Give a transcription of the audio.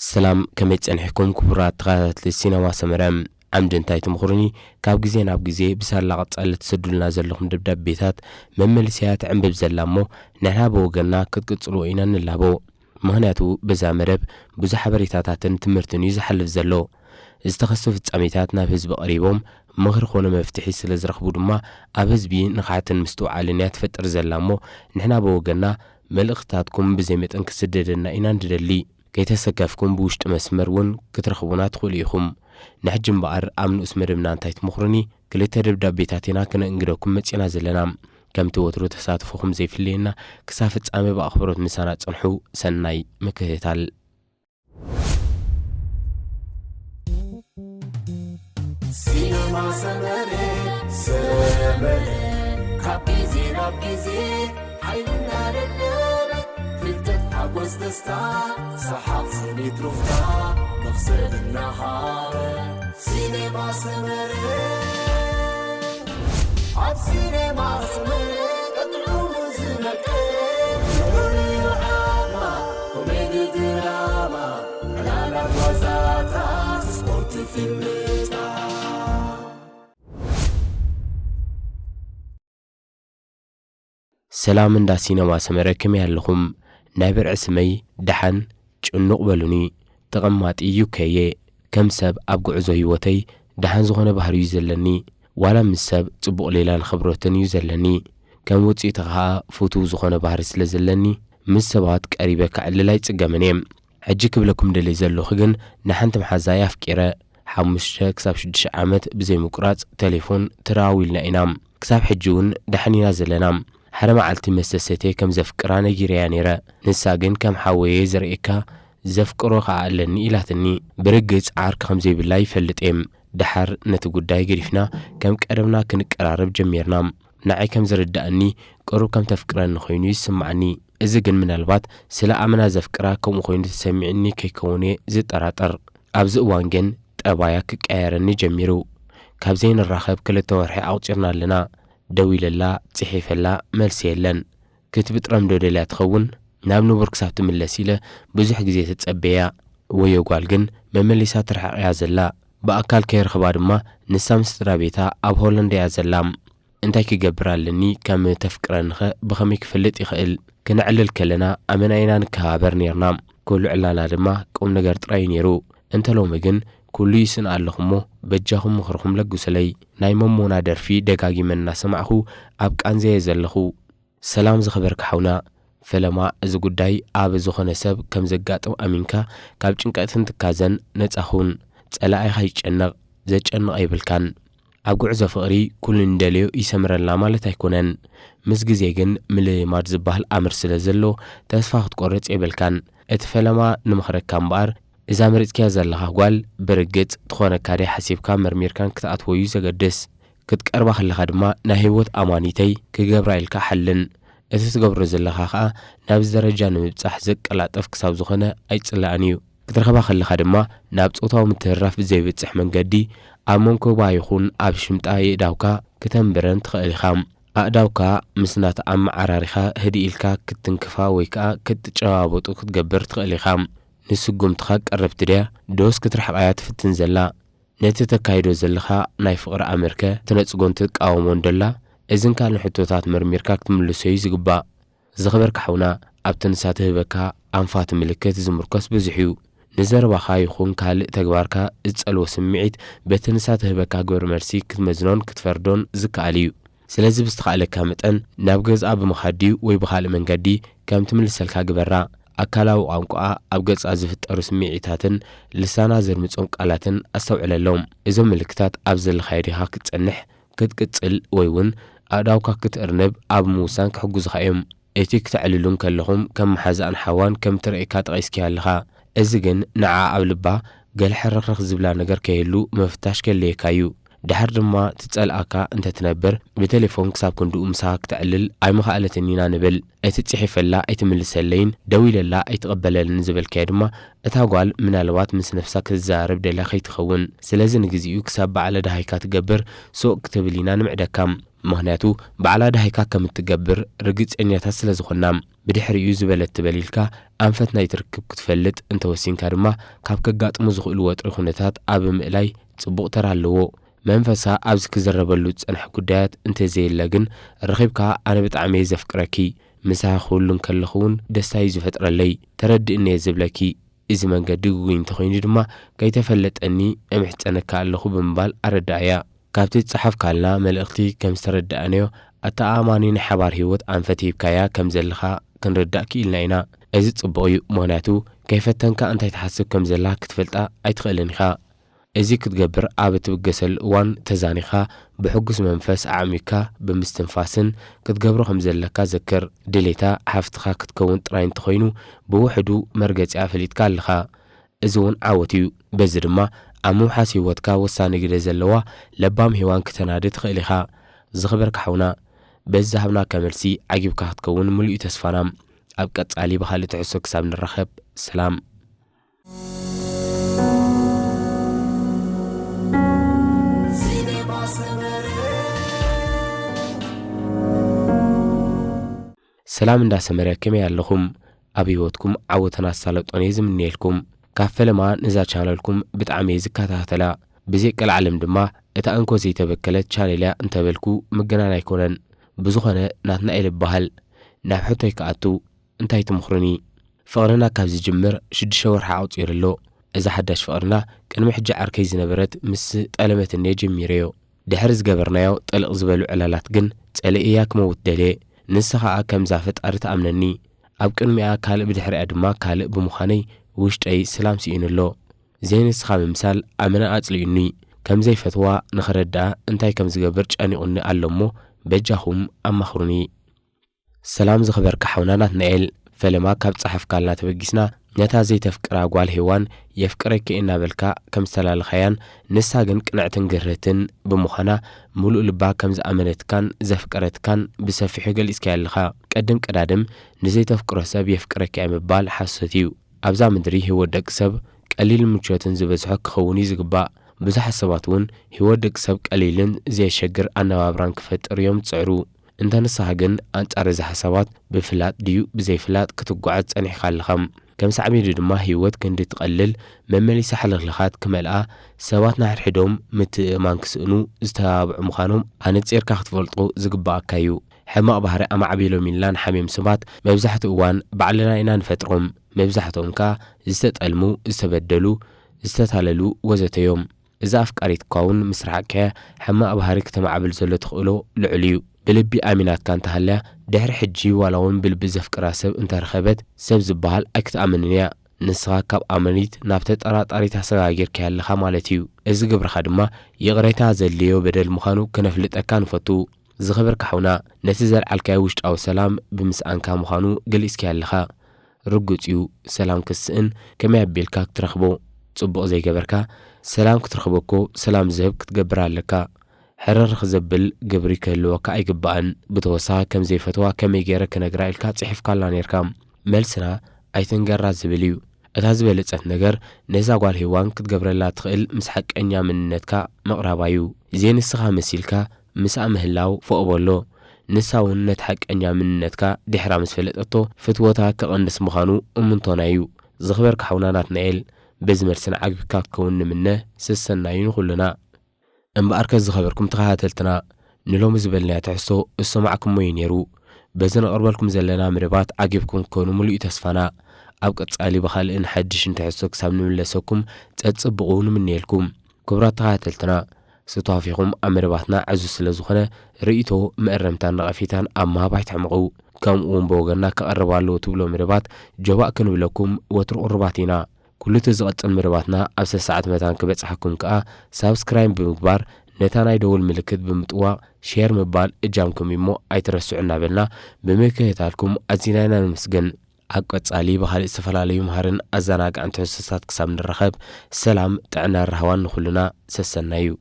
ሰላም፣ ከመይ ጸኒሕኩም ክቡራት ተኸታተልቲ ሲነማ ሰመረ? ዓምዲ እንታይ ትምኽሩኒ? ካብ ግዜ ናብ ግዜ ብሳላ ቀጻሊ ትሰዱልና ዘለኹም ደብዳቤታት መመልሰያ ትዕንብብ ዘላ እሞ፣ ንሕና ብወገንና ክትቅጽልዎ ኢና ንላቦ። ምኽንያቱ በዛ መደብ ብዙሕ ሓበሬታታትን ትምህርትን እዩ ዝሓልፍ ዘሎ። ዝተኸስቱ ፍጻሜታት ናብ ህዝቢ ቀሪቦም ምኽሪ ኮነ መፍትሒ ስለ ዝረኽቡ ድማ ኣብ ህዝቢ ንቕሓትን ምስትውዓልን እያ ትፈጥር ዘላ እሞ፣ ንሕና ብወገንና መልእኽትታትኩም ብዘይ መጠን ክስደደና ኢና ንደሊ። ከይተሰከፍኩም ብውሽጢ መስመር እውን ክትረኽቡና ትኽእሉ ኢኹም። ንሕጂ እምበኣር ኣብ ንኡስ መደብና እንታይ ትምኽሩኒ? ክልተ ደብዳቤታት ኢና ክነእንግደኩም መጺና ዘለና። ከምቲ ወትሩ ተሳትፎኹም ዘይፍለየና፣ ክሳብ ፍጻመ ብኣኽብሮት ምሳና ጽንሑ። ሰናይ ምክትታል። ሲነማ ሰመረ፣ ሰመረ፣ ካብ ግዜ ናብ ግዜ ሓይልና ደለበ፣ ፍልጠት ሓጎስ ደስታ፣ ሰሓቕ ስኒት ሩፍታ፣ መኽሰብ እናሃበ። ሲነማ ሰመረ፣ ኣብ ሲነማ ሰመረ፣ ቀጥዑ ዝመቀረ፣ ፍሉይ ዓማ፣ ኮሜዲ ድራማ፣ ዕላላት ዋዛታት፣ ስፖርት ፊልምታት። ሰላም እንዳ ሲነማ ሰመረ፣ ከመይ ኣለኹም? ናይ ብርዒ ስመይ ደሓን ጭኑቕ በሉኒ። ተቐማጢ ዩ ኬ እየ። ከም ሰብ ኣብ ጉዕዞ ህይወተይ ደሓን ዝኾነ ባህሪ እዩ ዘለኒ። ዋላ ምስ ሰብ ጽቡቕ ሌላን ኽብረትን እዩ ዘለኒ። ከም ውጽኢቱ ኸኣ ፍቱው ዝኾነ ባህሪ ስለ ዘለኒ፣ ምስ ሰባት ቀሪበ ከዕልል ኣይጽገምን እየ። ሕጂ ክብለኩም ደልየ ዘለኹ ግን፣ ንሓንቲ መሓዛይ ኣፍቂረ፣ ሓሙሽተ ክሳብ ሽዱሽተ ዓመት ብዘይ ምቁራጽ ቴሌፎን ተደዋዊልና ኢና። ክሳብ ሕጂ እውን ደሓን ኢና ዘለና። ሓደ መዓልቲ መስተ ሰትየ ከም ዘፍቅራ ነጊረያ ነይረ። ንሳ ግን ከም ሓወየ ዘርእየካ ዘፍቅሮ ኸኣ ኣለኒ ኢላትኒ። ብርግጽ ዓርኪ ከም ዘይብላ ይፈልጥ እየ። ደሓር ነቲ ጉዳይ ገዲፍና ከም ቀደምና ክንቀራረብ ጀሚርና። ንዓይ ከም ዝርድኣኒ ቅሩብ ከም ተፍቅረኒ ኾይኑ ይስምዓኒ። እዚ ግን ምናልባት ስለ ኣመና ዘፍቅራ ከምኡ ኾይኑ ተሰሚዑኒ ከይከውን እየ ዝጠራጠር። ኣብዚ እዋን ግን ጠባያ ክቀያየረኒ ጀሚሩ። ካብ ዘይንራኸብ ክልተ ወርሒ ኣቑጺርና ኣለና። ደዊለላ፣ ጽሒፈላ፣ መልሲ የለን። ክትብጥረም ዶ ደልያ ትኸውን? ናብ ንቡር ክሳብ ትምለስ ኢለ ብዙሕ ግዜ ተጸበያ። ወዮ ጓል ግን መመሊሳ ትርሕቕ እያ ዘላ። ብኣካል ከይረኽባ ድማ ንሳ ምስ ስድራ ቤታ ኣብ ሆላንድ እያ ዘላ። እንታይ ክገብር ኣለኒ? ከም ተፍቅረኒኸ ብኸመይ ክፈልጥ ይኽእል? ክነዕልል ከለና ኣመና ኢና ንከባበር ኔርና። ኩሉ ዕላና ድማ ቁም ነገር ጥራይ እዩ ኔሩ። እንተ ሎሚ ግን ኩሉ ይስንኣ ኣለኹ እሞ በጃኹም ምኽርኹም ለግሱለይ። ናይ መሞና ደርፊ ደጋጊመ እናሰማዕኹ ኣብ ቃንዛ እየ ዘለኹ። ሰላም ዝኸበርካ ሓውና ፈለማ፣ እዚ ጉዳይ ኣብ ዝኾነ ሰብ ከም ዘጋጥም ኣሚንካ ካብ ጭንቀትን ትካዘን ነጻ ኩን። ጸላኢኻ ይጨነቕ፣ ዘጨንቕ ኣይብልካን። ኣብ ጉዕዞ ፍቕሪ ኩሉ ንደልዮ ይሰምረልና ማለት ኣይኮነን። ምስ ግዜ ግን ምልማድ ዝበሃል ኣምር ስለ ዘሎ ተስፋ ክትቆርጽ የብልካን። እቲ ፈለማ ንምኽረካ እምበኣር፣ እዛ መሪጽክያ ዘለኻ ጓል ብርግጽ ትኾነካ ድያ ሓሲብካ መርሚርካን ክትኣትዎ እዩ ዘገድስ። ክትቀርባ ከለኻ ድማ ናይ ህይወት ኣማኒተይ ክገብራ ኢልካ ሓልን። እቲ ትገብሮ ዘለኻ ኸኣ ናብዚ ደረጃ ንምብጻሕ ዘቀላጥፍ ክሳብ ዝኾነ ኣይጽላእን እዩ። ክትረኽባ ከለኻ ድማ ናብ ጾታዊ ምትህርራፍ ብዘይበጽሕ መንገዲ ኣብ መንኮባ ይኹን ኣብ ሽምጣ የእዳውካ ክተንብረን ትኽእል ኢኻ። ኣእዳውካ ምስ ናታ ኣመዓራሪኻ ህድእ ኢልካ ክትትንክፋ ወይ ከኣ ክትጨባበጡ ክትገብር ትኽእል ኢኻ። ንስጉምትኻ ቀረብቲ ድያ ዶስ ክትርሕቓያ ትፍትን ዘላ? ነቲ ተካይዶ ዘለኻ ናይ ፍቕሪ ኣምርከ ትነጽጎን ትቃወሞን ደላ? እዝን ካልእን ሕቶታት መርሚርካ ክትምልሶ እዩ ዝግባእ። ዝኸበርካ ሓውና፣ ኣብቲ ንሳ ትህበካ ኣንፋት ምልክት ዝምርኮስ ብዙሕ እዩ። ንዘረባኻ ይኹን ካልእ ተግባርካ ዝጸልዎ ስምዒት በቲ ንሳ ትህበካ ግብረ መልሲ ክትመዝኖን ክትፈርዶን ዝከኣል እዩ። ስለዚ ብዝተኻእለካ መጠን ናብ ገዝኣ ብምኻድ ድዩ ወይ ብኻልእ መንገዲ ከም ትምልሰልካ ግበራ። ኣካላዊ ቋንቋኣ፣ ኣብ ገጻ ዝፍጠሩ ስምዒታትን ልሳና ዘድምጾም ቃላትን ኣስተውዕለሎም። እዞም ምልክታት ኣብ ዘለኻዮ ዲኻ ክትጸንሕ፣ ክትቅጽል ወይ እውን ኣእዳውካ ክትእርንብ ኣብ ምውሳን ክሕግዙኻ እዮም። እቲ ክተዕልሉ እንከለኹም ከም መሓዛኣን ሓዋን ከም ትርእየካ ጠቒስካዮ ኣለኻ። እዚ ግን ንዓ ኣብ ልባ ገለ ሕርኽርኽ ዝብላ ነገር ከይህሉ ምፍታሽ ከድልየካ እዩ። ድሓር ድማ ትጸልኣካ እንተ ትነብር፣ ብቴሌፎን ክሳብ ክንድኡ ምሳኻ ክተዕልል ኣይምኸኣለትን ኢና ንብል። እቲ ጽሒፈላ ኣይትምልሰለይን፣ ደዊለላ ኣይትቕበለልን ዝበልካዮ ድማ፣ እታ ጓል ምናልባት ምስ ነፍሳ ክትዘራረብ ደልያ ከይትኸውን። ስለዚ ንግዚኡ ክሳብ ባዕላ ደሃይካ ትገብር ሱቕ ክትብል ኢና ንምዕደካ። ምኽንያቱ ባዕላ ደሃይካ ከም እትገብር ርግጸኛታት ስለ ዝኾንና። ብድሕሪኡ ዝበለት ትበል ኢልካ ኣንፈት ናይቲ ርክብ ክትፈልጥ እንተወሲንካ ድማ፣ ካብ ከጋጥሙ ዝኽእሉ ወጥሪ ኩነታት ኣብ ምእላይ ጽቡቕ ተራ ኣለዎ። መንፈሳ ኣብዚ ክዝረበሉ ዝጸንሐ ጉዳያት እንተዘየለ ግን፣ ረኺብካ ኣነ ብጣዕሚ እየ ዘፍቅረኪ፣ ምሳኺ ክህሉ እንከለኹ እውን ደስታ እዩ ዝፈጥረለይ፣ ተረድእኒ እየ ዝብለኪ። እዚ መንገዲ ግጉይ እንተኾይኑ ድማ፣ ከይተፈለጠኒ እምሕጸነካ ኣለኹ ብምባል ኣረድኣያ። ካብቲ ዝጸሓፍካልና መልእኽቲ ከም ዝተረዳእናዮ፣ ኣተኣማኒ ናይ ሓባር ህይወት ኣንፈት ሂብካያ ከም ዘለኻ ክንርዳእ ክኢልና ኢና። እዚ ጽቡቕ እዩ፣ ምኽንያቱ ከይፈተንካ እንታይ ትሓስብ ከም ዘላ ክትፈልጣ ኣይትኽእልን ኢኻ። እዚ ክትገብር ኣብ እትብገሰሉ እዋን ተዛኒኻ፣ ብሕጉስ መንፈስ ኣዕሚካ ብምስትንፋስን ክትገብሮ ከም ዘለካ ዘክር። ድሌታ ሓፍትኻ ክትከውን ጥራይ እንተኾይኑ፣ ብውሕዱ መርገጺኣ ፈሊጥካ ኣለኻ። እዚ እውን ዓወት እዩ። በዚ ድማ ኣብ ምውሓስ ህይወትካ ወሳኒ ግደ ዘለዋ ለባም ሄዋን ክተናዲ ትኽእል ኢኻ። ዝኸበርካ ሓውና፣ በዚ ዝሃብናካ መልሲ ዓጊብካ ክትከውን ምሉእ እዩ ተስፋና። ኣብ ቀጻሊ ብኻልእ ትሕዝቶ ክሳብ ንራኸብ፣ ሰላም። ሰላም እንዳ ሰመረ፣ ከመይ ኣለኹም? ኣብ ህይወትኩም ዓወትን ኣሳለጦን እየ ዝምነየልኩም። ካብ ፈለማ ነዛ ቻነልኩም ብጣዕሚ እየ ዝከታተላ። ብዘይ ቀልዓለም ድማ እታ እንኮ ዘይተበከለት ቻነል እያ እንተበልኩ ምግናን ኣይኮነን። ብዝኾነ ናትናኤል እበሃል። ናብ ሕቶይ ክኣቱ፣ እንታይ ትምኽሩኒ? ፍቕርና ካብ ዝጅምር ሽዱሽተ ወርሒ ኣቑጺሩ ኣሎ። እዛ ሓዳሽ ፍቕርና ቅድሚ ሕጂ ዓርከይ ዝነበረት ምስ ጠለመትኒ ጀሚረዮ። ድሕሪ ዝገበርናዮ ጥልቕ ዝበሉ ዕላላት ግን ጸሊኤያ ክመውት ደልየ። ንሳ ኸኣ ከምዛ ፈጣሪ ትኣምነኒ፣ ኣብ ቅድሚኣ ካልእ ብድሕሪኣ ድማ ካልእ ብምዃነይ ውሽጠይ ሰላም ስኢኑ ኣሎ። ዘይንስኻ ምምሳል ኣመና ኣጽሊኡኒ። ከም ዘይፈትዋ ንኽረድኣ እንታይ ከም ዝገብር ጨኒቑኒ ኣሎ እሞ በጃኹም ኣማኽሩኒ። ሰላም ዝኸበርካ ሓውና ናትናኤል፣ ፈለማ ካብ ጸሓፍካልና ተበጊስና፣ ነታ ዘይተፍቅራ ጓል ሄዋን የፍቅረኪ እናበልካ ከም ዝተላለኻያን፣ ንሳ ግን ቅንዕትን ግርህትን ብምዃና፣ ምሉእ ልባ ከም ዝኣመነትካን ዘፍቀረትካን ብሰፊሑ ገሊጽካያ ኣለኻ። ቀድም ቀዳድም ንዘይተፍቅሮ ሰብ የፍቅረኪ እየ ምባል ሓሶት እዩ። ኣብዛ ምድሪ ህይወት ደቂ ሰብ ቀሊልን ምቾትን ዝበዝሖ ክኸውን እዩ ዝግባእ። ብዙሓት ሰባት እውን ህይወት ደቂ ሰብ ቀሊልን ዘየሸግር ኣነባብራን ክፈጥር እዮም ዝጽዕሩ። እንተ ንስኻ ግን ኣንጻር እዚ ሓሳባት ብፍላጥ ድዩ ብዘይፍላጥ ክትጓዓዝ ጸኒሕካ ኣለኻ። ከም ሳዕቤኑ ድማ ህይወት ክንዲ ትቐልል፣ መመሊሳ ሕልኽልኻት ክመልኣ፣ ሰባት ንሓድሕዶም ምትእምማን ክስእኑ ዝተባብዑ ምዃኖም ኣነጺርካ ክትፈልጦ ዝግብኣካ እዩ። ሕማቕ ባህሪ ኣማዕቢሎም ኢልና ንሓምዮም ሰባት መብዛሕትኡ እዋን ባዕልና ኢና ንፈጥሮም። መብዛሕትኦም ከኣ ዝተጠልሙ፣ ዝተበደሉ፣ ዝተታለሉ ወዘተ እዮም። እዛ ኣፍቃሪትካ እውን ምስ ረሓቕካያ ሕማቕ ባህሪ ክተማዕብል ዘሎ ተኽእሎ ልዑል እዩ። ብልቢ ኣሚናትካ እንተሃልያ፣ ድሕሪ ሕጂ ዋላ እውን ብልቢ ዘፍቅራ ሰብ እንተረኸበት፣ ሰብ ዝበሃል ኣይክትኣምንን እያ። ንስኻ ካብ ኣማኒት ናብ ተጠራጣሪት ኣሰጋጊርካያ ኣለኻ ማለት እዩ። እዚ ግብርኻ ድማ ይቕሬታ ዘድልዮ በደል ምዃኑ ከነፍልጠካ ንፈቱ። ዝኸበርካ ሓውና፣ ነቲ ዘልዓልካዮ ውሽጣዊ ሰላም ብምስኣንካ ምዃኑ ገሊጽካዮ ኣለኻ። ርጉጽ እዩ፣ ሰላም ክትስእን ከመይ ኣቢልካ ክትረኽቦ? ጽቡቕ ዘይገበርካ። ሰላም ክትረኽቦ እኮ ሰላም ዝህብ ክትገብር ኣለካ። ሕርር ዘብል ግብሪ ክህልወካ ኣይግባእን። ብተወሳኺ ከም ዘይፈትዋ ከመይ ገይረ ክነግራ ኢልካ ጽሒፍካላ ነይርካ። መልስና ኣይትንገራ ዝብል እዩ። እታ ዝበለጸት ነገር ነዛ ጓል ሄዋን ክትገብረላ ትኽእል ምስ ሓቀኛ መንነትካ ምቕራባ እዩ። ዘይንስኻ መሲልካ ምስኣ ምህላው ፎእ በሎ። ንሳ እውን ነቲ ሓቀኛ መንነትካ ድሕራ ምስ ፈለጠቶ ፍትወታ ክቕንስ ምዃኑ እምንቶና እዩ። ዝኸበርካ ሓውና ናትናኤል፣ በዚ መልስና ዓጊብካ ክትከውን ንምነ። ሰሰናዩ ንኹልና። እምበኣርከ ዝኸበርኩም ተኸታተልትና፣ ንሎሚ ዝበልናዮ ትሕዝቶ ዝሰማዕኩሞ እዩ ነይሩ። በዚ ነቕርበልኩም ዘለና መደባት ዓጊብኩም ክትኮኑ ምሉእ እዩ ተስፋና። ኣብ ቀጻሊ ብኻልእን ሓድሽን ትሕዝቶ ክሳብ ንምለሰኩም ጸጽብቑ ንምነየልኩም። ክቡራት ተኸታተልትና፣ ስታፊኹም ኣብ መደባትና ዕዙዝ ስለ ዝኾነ፣ ርእይቶ፣ መእረምታን ነቐፌታን ኣብ ምሃብ ኣይትሕመቑ። ከምኡ እውን ብወገንና ክቐርብ ኣለዎ ትብሎ መደባት ጆባእ ክንብለኩም ወትሩ ቅሩባት ኢና። ኩሉ እቲ ዝቐጽል መደባትና ኣብ ሰሰዓት መታን ክበጽሓኩም ከኣ ሳብስክራይብ ብምግባር ነታ ናይ ደወል ምልክት ብምጥዋቕ ሼር ምባል እጃምኩም እዩ እሞ ኣይትረስዑ እናበልና ብምክትታልኩም ኣዚና ኢና ነመስግን። ኣብ ቀጻሊ ብኻልእ ዝተፈላለዩ መሃርን ኣዘናጋዕን ትሕዝቶታት ክሳብ ንራኸብ ሰላም ጥዕና ራህዋን ንኹልና ሰሰናዩ።